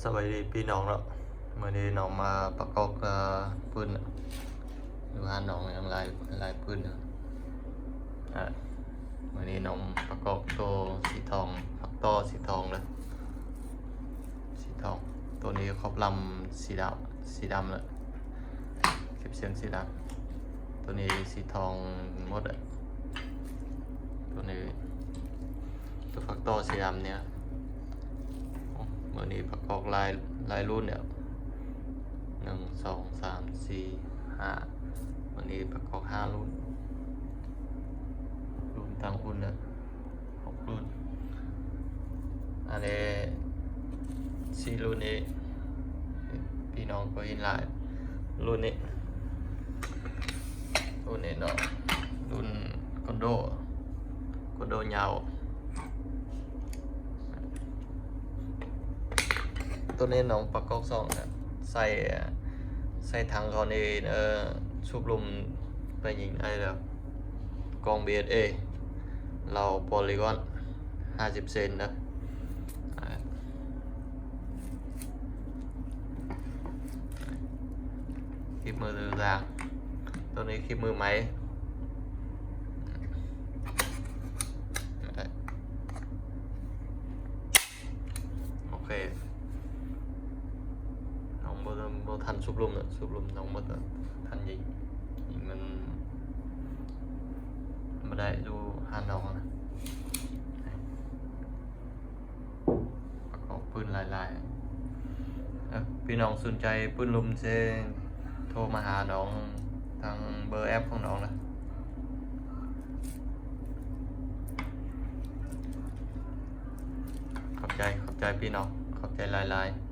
ສະບາຍດີພີ່ນ້ອງເນາະ, ມື້ນີ້ນ້ອງມາປະກອບ ເອີ ປືນ ຢູ່ຮ້ານນ້ອງຍັງຫຼາຍ ຫຼາຍປືນ. ເອີ ມື້ນີ້ນ້ອງປະກອບໂຕສີທອງ ຝັກຕໍ່ສີທອງເດີ ສີທອງ. ໂຕນີ້ຂອບລຳສີດຳ ສີດຳເລີຍ ເກັບສຽງສີດຳ. ໂຕນີ້ສີທອງໝົດເລີຍ ໂຕນີ້ ໂຕຝັກຕໍ່ສີດຳນີ້. ໂອ້ ມື້ນີ້ປະກອບຫຼາຍ ຫຼາຍລຸ້ນແລ້ວ ໜຶ່ງ ສອງ ສາມ ສີ່ ຫ້າ ມື້ນີ້ປະກອບຫ້າລຸ້ນ ລຸ້ນຕັ້ງອຸ່ນເດີ. ຫົກລຸ້ນ ອັນນີ້ສີ່ລຸ້ນນີ້ ພີ່ນ້ອງກໍເຫັນຫຼາຍລຸ້ນນີ້ ລຸ້ນນີ້ເນາະ ລຸ້ນກອນໂດ ກອນໂດຍາວ. ໂຕນີ້ນ້ອງປະກອບສອງນະ ໃສ່ ໃສ່ຖັງເຂົານີ້ ເອີ ສູບລົມໄປຍິງໄດ້ແລ້ວ ກອງ ບີເອສເອ ເຫຼົ່າໂປລີກອນ ຫ້າສິບເຊັນນະ. ອ່າ ຄລິບມືຕ່າງໆ ໂຕນີ້ຄລິບມືໃໝ່. ໂອເຄ ນ້ອງບໍ່ ບໍ່ທັນສູບລົມນະ ສູບລົມນ້ອງບໍ່ທັນຍິງ ຍິງມັນບໍ່ໄດ້ຢູ່ຮ້ານນ້ອງນະ. ປະກອບປືນຫຼາຍໆ ເອີ ພີ່ນ້ອງສົນໃຈປືນລົມເຊ ໂທມາຫານ້ອງທາງເບີແອັບຂອງນ້ອງເດີ. ຂອບໃຈ ຂອບໃຈພີ່ນ້ອງ ຂອບໃຈຫຼາຍໆ.